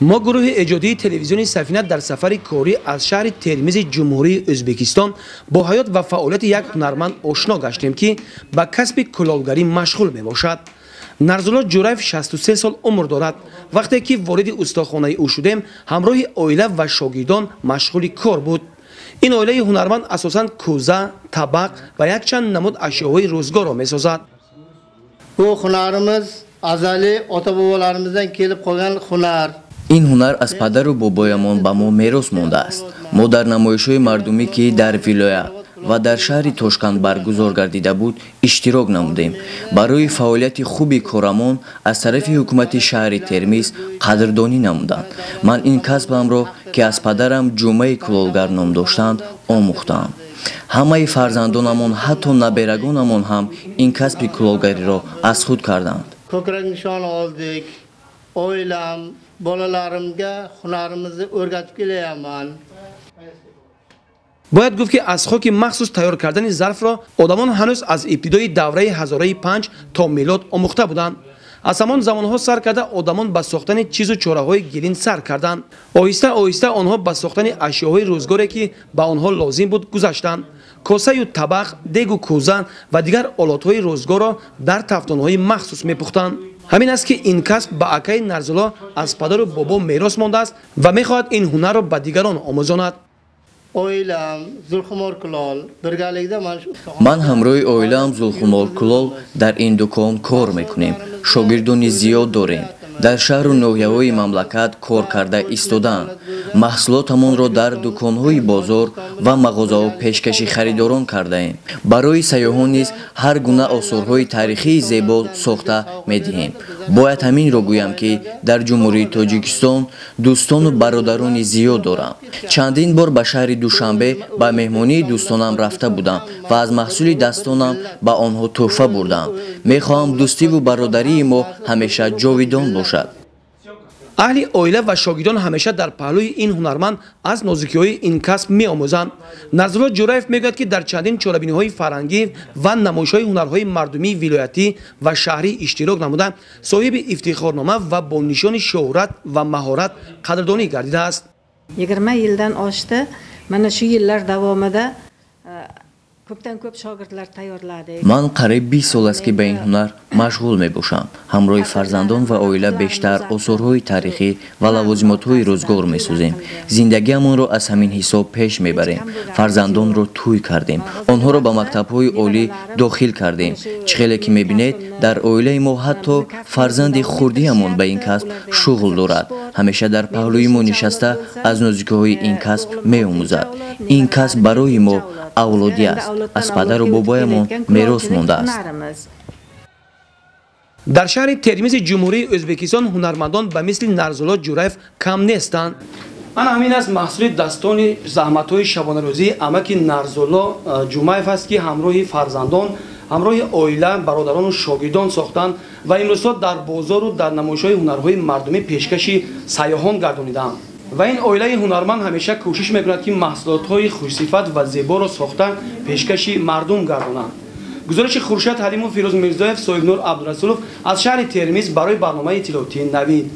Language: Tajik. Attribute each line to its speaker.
Speaker 1: Мо, гурӯҳи эҷодии телевизиони Сафина, дар сафари корӣ аз шаҳри Термизи Ҷумҳурии Ӯзбекистон бо ҳаёт ва фаъолияти як ҳунарманд ошно гаштем, ки ба касби кулолгарӣ машғул мебошад. Нарзулло Ҷураев 63 сол умр дорад. Вақте ки вориди устохонаи ӯ шудем, ҳамроҳи оила ва шогирдон машғули кор буд. Ин оилаи ҳунарманд асосан кӯза, табақ ва якчанд намуд ашёҳои рӯзгорро месозад.
Speaker 2: Bu hunarimiz azaliy ota bobolarimizdan kelib qolgan hunar.
Speaker 3: Ин ҳунар аз падару бобоямон ба мо мерос мондааст. Мо дар намоишҳои мардумӣ, ки дар вилоят ва дар шаҳри Тошканд баргузор гардида буд, иштирок намудем. Барои фаъолияти хуби корамон аз тарафи ҳукумати шаҳри Термиз қадрдонӣ намуданд. Ман ин касбамро, ки аз падарам Ҷумъаи кулолгар ном доштанд, омӯхтаам. Ҳамаи фарзандонамон, ҳатто наберагонамон ҳам ин касби кулолгариро аз худ карданд.
Speaker 2: Ko'krak nishoni oldik. Oilam, bolalarimga hunarimizni o'rgatib kelyapman.
Speaker 1: Бояд гуфт, ки аз хоки махсус тайёр кардани зарфро одамон ҳанӯз аз ибтидои давраи ҳазораи панҷ то милод омӯхта буданд. Аз ҳамон замонҳо сар карда, одамон ба сохтани чизу чораҳои гилин сар карданд. Оҳиста оҳиста онҳо ба сохтани ашёҳои рӯзгоре, ки ба онҳо лозим буд, гузаштанд. Косаю табақ, дегу кӯза ва дигар олотҳои рӯзгорро дар тафтонҳои махсус мепухтанд. Ҳамин аст, ки ин касб ба акаи Нарзулло аз падару бобо мерос мондааст ва мехоҳад ин ҳунарро ба дигарон омӯзонад.
Speaker 2: Oilam Zulxumor Kulol birgalikda mana shu
Speaker 3: Ман ҳамроҳи оилаам Зулхумор Кулол дар ин дукон кор мекунем. Шогирдони зиёд дорем, дар шаҳру ноҳияҳои мамлакат кор карда истодаанд. Маҳсулотамонро дар дуконҳои бозор ва мағозаҳо пешкаши харидорон кардаем. Барои сайёҳон низ ҳар гуна осорҳои таърихии зебо сохта медиҳем. Бояд ҳаминро гӯям, ки дар Ҷумҳурии Тоҷикистон дӯстону бародарони зиёд дорам. Чандин бор ба шаҳри Душанбе ба меҳмонии дӯстонам рафта будам ва аз маҳсули дастонам ба онҳо тӯҳфа бурдам. Мехоҳам дӯстиву бародарии мо ҳамеша ҷовидон бошад.
Speaker 1: Аҳли оила ва шогирдон ҳамеша дар паҳлӯи ин ҳунарманд аз нозукиҳои ин касб меомӯзанд. Нарзулло Ҷураев мегӯяд, ки дар чандин чорабиниҳои фарҳангӣ ва намоишҳои ҳунарҳои мардумии вилоятӣ ва шаҳрӣ иштирок намуда, соҳиби ифтихорнома ва бо нишони шӯҳрат ва маҳорат қадрдонӣ гардидааст.
Speaker 4: 20 yildan oshdi. Mana shu yillar davomida ko'pdan ko'p shogirdlar tayyorladik.
Speaker 3: Ман қариб 20 сол аст, ки ба ин ҳунар машғул мебошам. Ҳамроҳи фарзандон ва оила бештар осорҳои таърихӣ ва лавозимотҳои рӯзгор месозем. Зиндагиамонро аз ҳамин ҳисоб пеш мебарем. Фарзандонро тӯй кардем, онҳоро ба мактабҳои олӣ дохил кардем. Чӣ хеле ки мебинед, дар оилаи мо ҳатто фарзанди хурдиамон ба ин касб шуғл дорад. Ҳамеша дар паҳлӯи мо нишаста, аз нозукиҳои ин касб меомӯзад. Ин касб барои мо авлодӣ аст, аз падару бобоямон мерос мондааст.
Speaker 1: Дар шаҳри Термизи Ҷумҳурии Ӯзбекистон ҳунармандон ба мисли Нарзулло Ҷураев кам нестанд. Ана ҳамин аст, маҳсули дастони заҳматҳои шабонарӯзии амаки Нарзулло Ҷумаев аст, ки ҳамроҳи фарзандон, ҳамроҳи оила, бародарону шогирдон сохтанд ва имрӯзҳо дар бозору дар намоишҳои ҳунарҳои мардумӣ пешкаши сайёҳон гардонидаанд. Ва ин оилаи ҳунарманд ҳамеша кӯшиш мекунад, ки маҳсулотҳои хушсифат ва зеборо сохта, пешкаши мардум гардонанд. Гузориши Хуршед Ҳалимов, Фирӯз Мирзоев, Соҳибнур Абдурасулов аз шаҳри Термиз барои барномаи иттилоотии Навид.